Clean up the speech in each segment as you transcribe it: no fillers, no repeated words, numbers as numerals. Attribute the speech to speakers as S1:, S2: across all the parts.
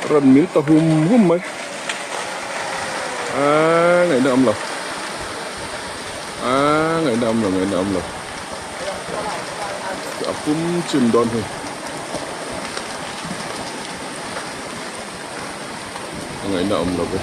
S1: Rawn mil ta hum hum mai. Aaa ngaihna awm lo. Aaa ngaihna awm lo ngaihna awm lo. A pum chim dawn hi. A ngaihna awm lo ve.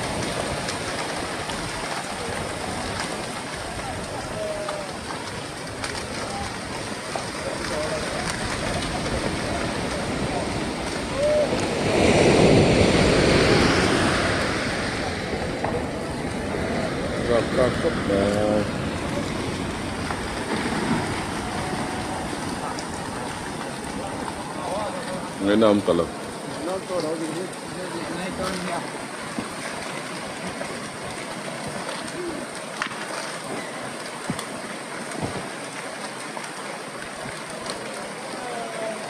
S1: Rapthlak khawp mai. Ngaihna awm ta lo.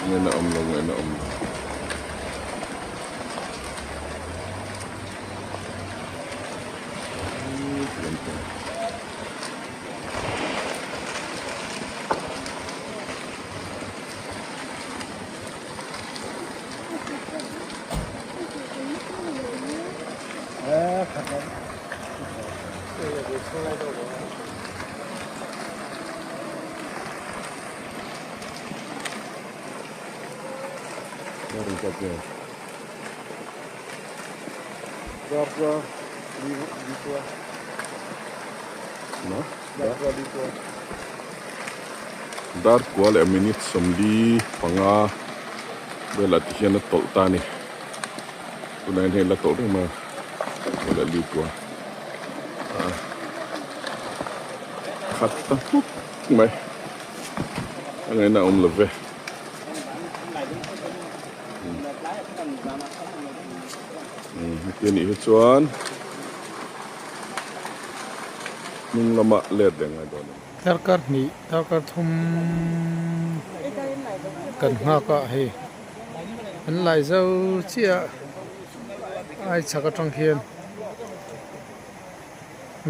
S1: Ngaihna awm lo ngaihna awm lo. Dar kua leh minute 45 velah ti hian a tawlh ta a ni. Tunah hian hei la tawlh reng mai a, kua leh li kua a khat ta hmuk mai a ngaihna a awm lo ve. Heti anih hi chuan hnung lamah let leh ngai dawn a ni.
S2: Darkar hnih darkar thum kan nghak a hei an lai zo chiah a ai chhak atang khian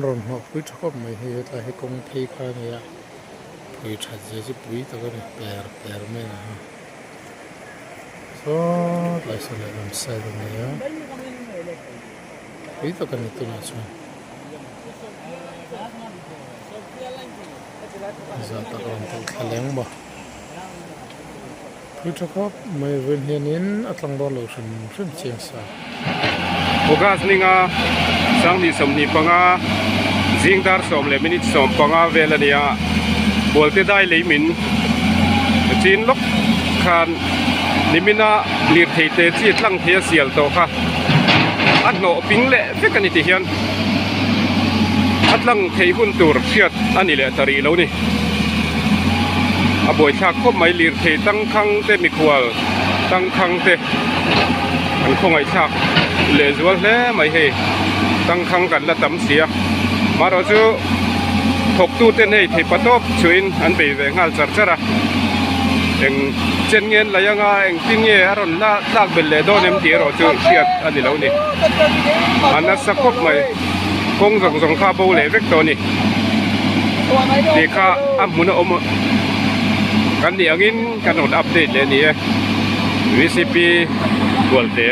S2: rawn hnawh pui tha khawp mai hei hetlai hi kawng phei kha a ni a pui that zia chu pui tak a ni per per mai a ni a saw tlai saw lehlam side a ni a pui tak a ni tunah chuan. Zah tak rawn tawlh thla leng maw pui tha khawp mai vawiin hianin a tlang dawn lo hrim hrim chiang sa.
S3: August ninga 2025 zing dar 10:15 vel a ni a, Bualte dai lei min chin lawk khan nimina lirthei te chi tlang thei a sial tawh kha a hnawh ping leh vek a ni ti hian a tlang thei hun tur hriat a ni leh ta rih lo ni. A buaithlak khawp mai lirthei tangkhang te mikhual tangkhang te an khawngaihthlak lehzual hle mai hei tangkhang kan la tam si a marawh chu thawktu ten hei thei patawp chuhin an bei ve nghal char char a eng chen nge an lei anga engtin nge a rawn la tlak belh leh dawn em tih erawh chu hriat a ni lo ni a nasa khawp mai kawng zawng zawng kha a bo leh vek tawh a ni tih kha a hmun a awm kan nih angin kan rawn update leh a ni e V C P Bualte.